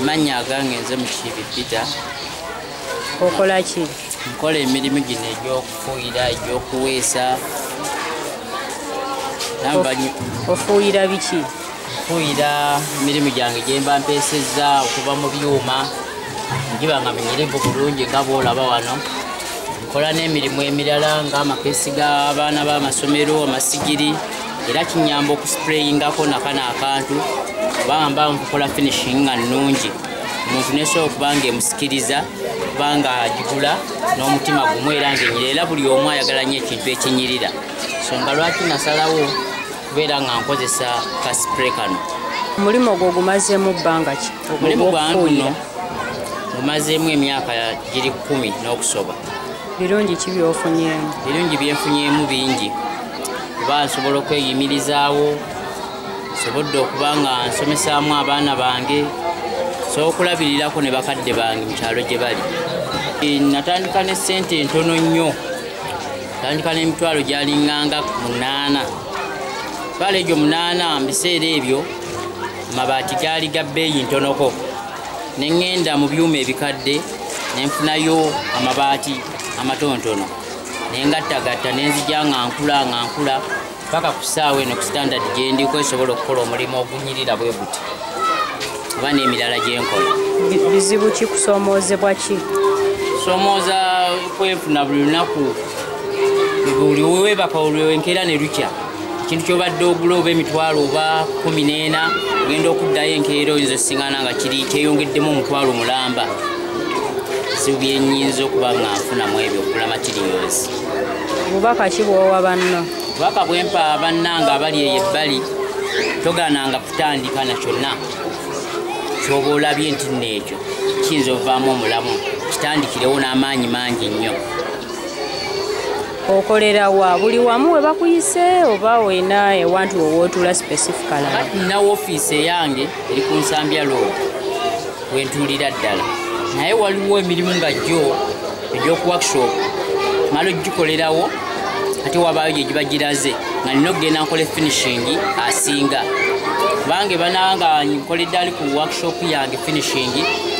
Mannya agange nze Mukiibi Peter. Okola ki? Nkola emirimu gino egy'okufuuyira, egy'okuweesa. Ofuuyira biki? Nfuuyira emirimu gyange gye mba mpeesezza okuva mu byuma, ngiba nga minyirivu bulungi nga bw'olaba wano. Nkola n'emirimu emirala ng'amakeesi g'abaana b'amasomero, amasigiri, era kinnyamba okusprayingako nakano akantu kubanga mba nkukola finishing nga nnungi. Omuntu nesobola okuba nga emusikiriza kubanga agigula n'omutima gumu era ng'enyirira, era buli omu ayagala nnyo ekintu ekinyirira. So nga lwaki nasalawo kubeera nga nkozesa ka spray kano. Omulimu ogwo ogumazeemu bbanga ki? Omulimu gwange guno ngumazeemu emyaka giri 10 n'okusoba. Birungi ki by'ofunyeemu? Birungi byenfunyeemu bingi, kuba nsobola okweyimirizaawo, nsobodde okuba nga nsomesaamu abaana bange, nsobola okulabirirako ne bakadde bange mu kyalo gye bali. Natandika ne ssente ntono nnyo, natandika n'emitwalo gyalinganga 8. Emitwalo egyo 8 mu biseera ebyo amabaati gaali ga bbeeyi ntonoko. Ne ŋŋenda mu byuma ebikadde ne nfunayo amabaati amatonotono, ne ngattagatta ne nzija nga nkula paka ku ssaawa eno ku standard gye ndiko esobola okukola omulimu ogunyirira bwe guti oba n'emirala gye nkola. Bizibu ki, kusoomoozebwa ki? Soomooza kwenfuna buli lunaku, buli weweebaka olwenkeera ne lukya. Ekintu ky'obadde ogula oba emitwalo oba 14, ogenda okuddayo enkeera oyinza osiŋŋaana nga kiri kyeyongeddemu omutwalo mulamba. Bizibu bye nnyinza okuba nga nfunamu ebyo okugula materials. Bubaka ki bw'owa banno? Bubaka bwe mpa bannange abali eyo ebbali, togaananga kutandika na kyonna ky'oba olabye nti nno ekyo kiyinza ovaamu omulamu, kitandikirewo n'amaanyi mangi nnyo. Okolera wa? Buli wamu we bakuyise oba olina ewantu w'otuula specifically? Kati nina woofiisi eyange eri ku Nsambya Road we ntuulira ddala, naye waliwo emirimu nga gyo egy'oku workshop mala ogikolerawo, ate wabaayo gye giba giraze nga nina okugenda nkole finishing asinga, kubanga bananga nkoledde ali ku workshop yange finishing,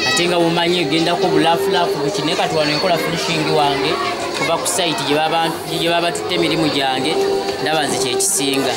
ate nga bumanyi egendako bulafulafu buki, naye kati wano enkola finishing wange kuva ku site gye baba batutte emirimu gyange, ndaba nze kye kisinga.